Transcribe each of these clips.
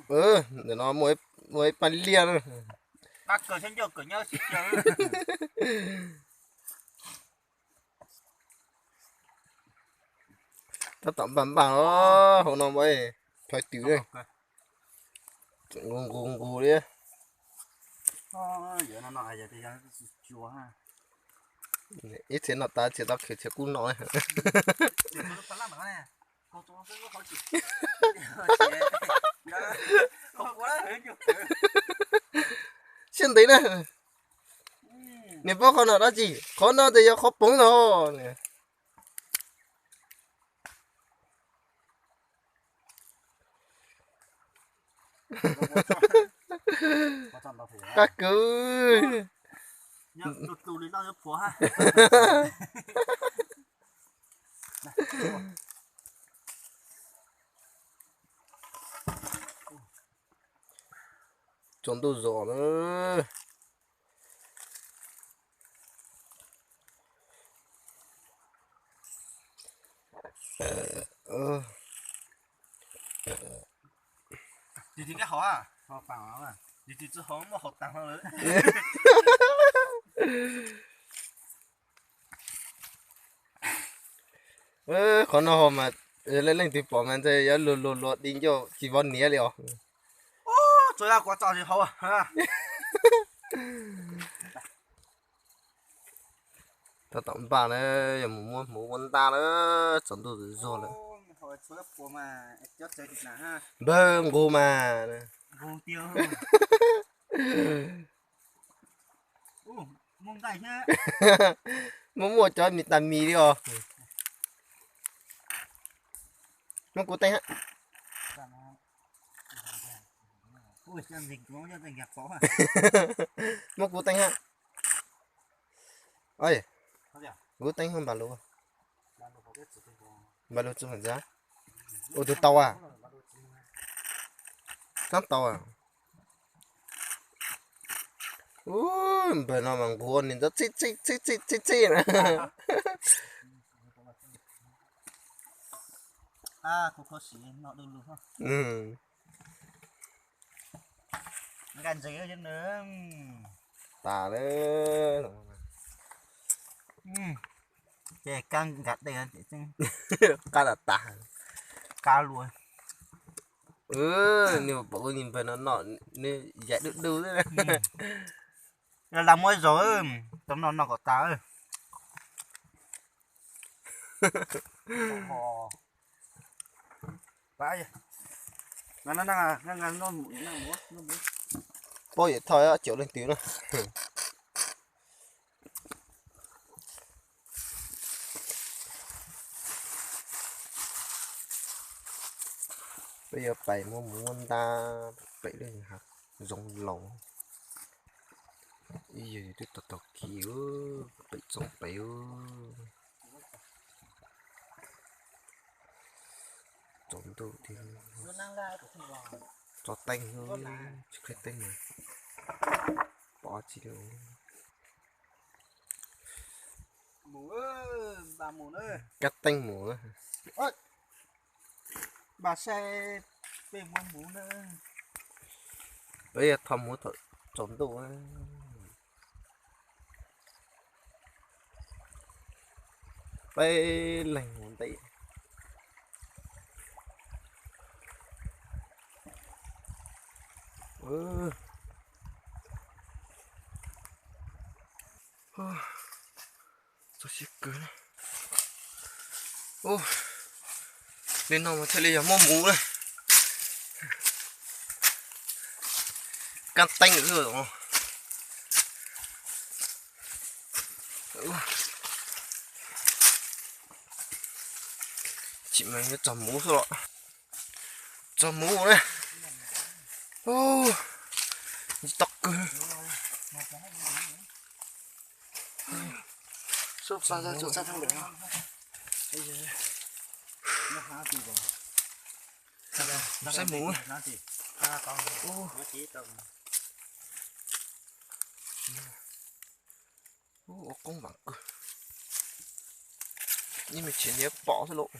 Ntawm no muaj ib pab liaj na. Tab tom npaj npaj os, hauv no muaj phawj twm na. Nqus nqus nqus li. Ib txhia noj tas txhia tau khev txhia kub no. Siab ntev na. Nws paub qhov no dab tsi, qhov no ces yog qhov poob no. Qab kwv. Tsaus ntuj zos na. Qhov no ho mas leej leej twg pom mas ntshe yuav luag luag luag di ncauj tsis vov niav li os. Tab tom npaj na, yog mus muab hmuv ua ntaj na, tsaus ntuj zog lawm. Npawg nqus mas. Muaj muaj cov mis tas mis li os. Muab kuv teeb hab. Muab kuv teeb hab. Kuv teeb hab npaj lus. Npaj lus tsis ua tus tau a. Txhob tau a. Npawg no mas nqus ua niam ntxawv txhij txhij txhij txhij txhij na. Tas lawm. Ces kab nkag dej, qab tas tas, qab lua. Nws pom kuv niag npawg no noj, nws yaim dub dub xwb. Yog lam muab ib zaug, tau noj noj kom tas. Paub yawm Thoj caum leej twg na. Peb yuav pais muab mus muab ntab pem lub hav zoov laus. Ib yawg twb tau tau kiv pem txoov pem. Tsaus ntuj thiab. Tso teeb, tsis qhib teeb mas pom tsis. Kab teeb mus na. Peb yog thov mus thaum tsaus ntuj. Peb leeg mus ntev. Txog siab kawg na. Ub, li no mas thiaj li yog muab mus na. Kab teeb xwb. Tsis mas yuav txog muv xwb los. Txog muv na. Ub, tsis tau kawg. Saib mus. Ua qoob vam kawg. Ib me tsev niag pom xwb lauj.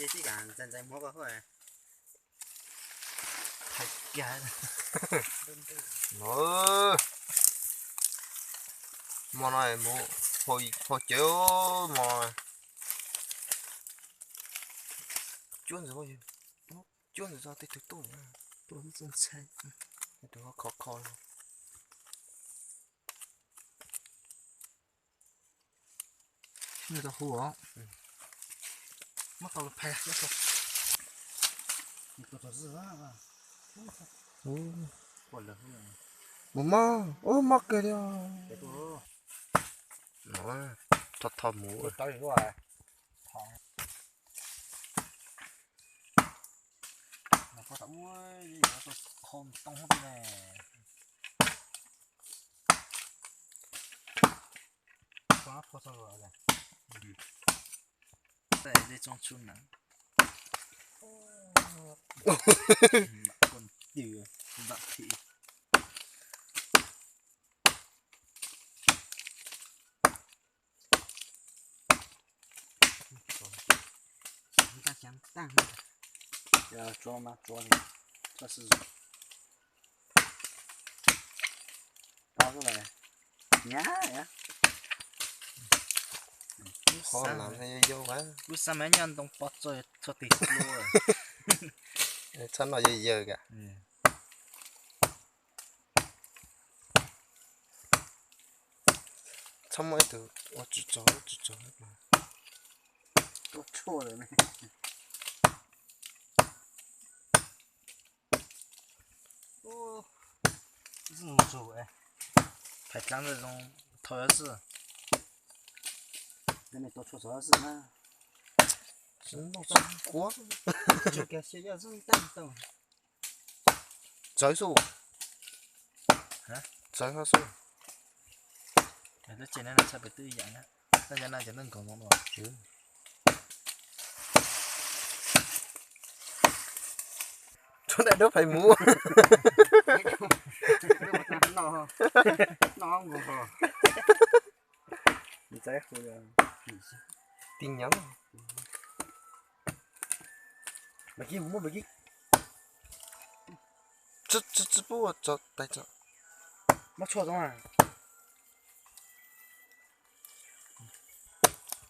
Tib kam ntxais ntxais muag koj hauj. Thaiv kiag no. Hmo no mus hau cawv hmo. Cuab ntxawm, cuab ntxawm txog tej tug tuaj, tuaj ntxhab ntxhab, tus khov kho. Nws tau hu os. Muab tau lawm phais. Mus mog, ub, mob kawg li os. Thov thov mus. Tsuav mas tsuav li, tsuav xwb. Tau lawm. Nyab, lub xab mas nyob ntoo pob txoj txhua tig dua. Txhob noj yawg yawg kam. Txhob muaj ib tug ua tsis txog tsis txog. Tuaj tshuaj lawm ne. Phais dlaab zoo thau xwb. Tuaj tshuaj xwb na. Txawv xwb. Txawv xwb. Lub tsev no txhaj pem twb yam na, tab yam no ces twb nkaus no. Tsuav daim duab phais mus. Tij nyob. Tsi pub tso tais tso.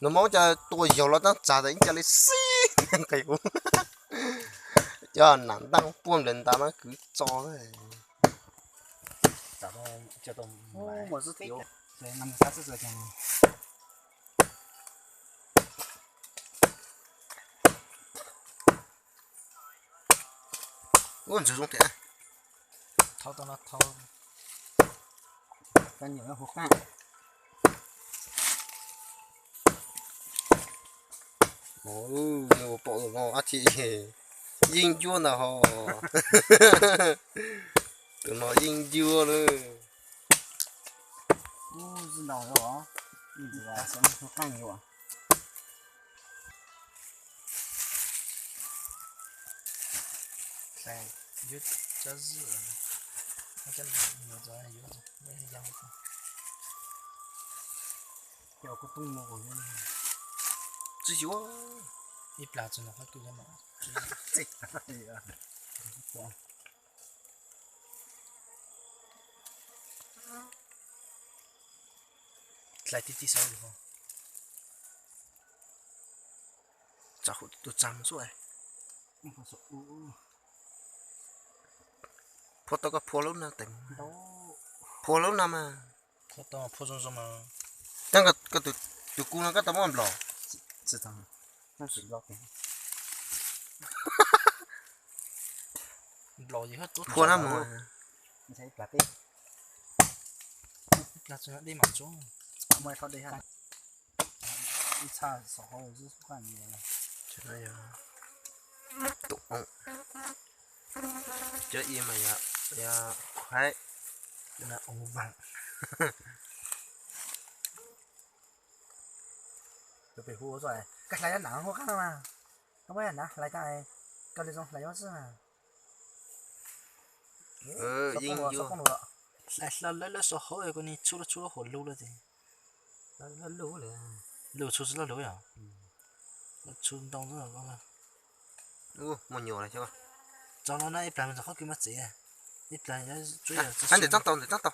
Nws muab cov tua yaug los tab txav tas ib co li xib nqis. Cov nam ntaj puag nplawg ntas no kwv txo. Ua ntxwg zoo thiab. Thau tau no thau. Nws ua pom no ab tsi yeej ncuab ntag ho. Tus no yeej ncuab lawm. Tsis yuav. Ib plag tsis nov qab kws mas. Hlais tib tib saib lus ho. Tsa tus tsa mus xwb. Phua tau koj phua lub no tes. Phua lub no mas. Phua tau phua zoo zoo mas. Tab koj tus kuv no koj tau muab nplaum. Nplaum phua na mus. Dej mas tsuab. Tus cov i mas yog khuaib. Pem hu ua, koj hlais nab hu qab no mas, koj muab nab hlais tas, koj li zoo hlais yuav xwb mas. Yeej yuav. Hlais hlo lawm lawm xwb hauv ko ni txhub lub txhub lub hauv lug lawm ces. Lug txhub tsis lug yom. Txhub ntoo xwb. Muaj nyuam lawm xyov. Tso no na, ib plag mus ntxuav qhob kws mas txiv. Ib plag, ntawm tsob tau, ntawm tsob tau.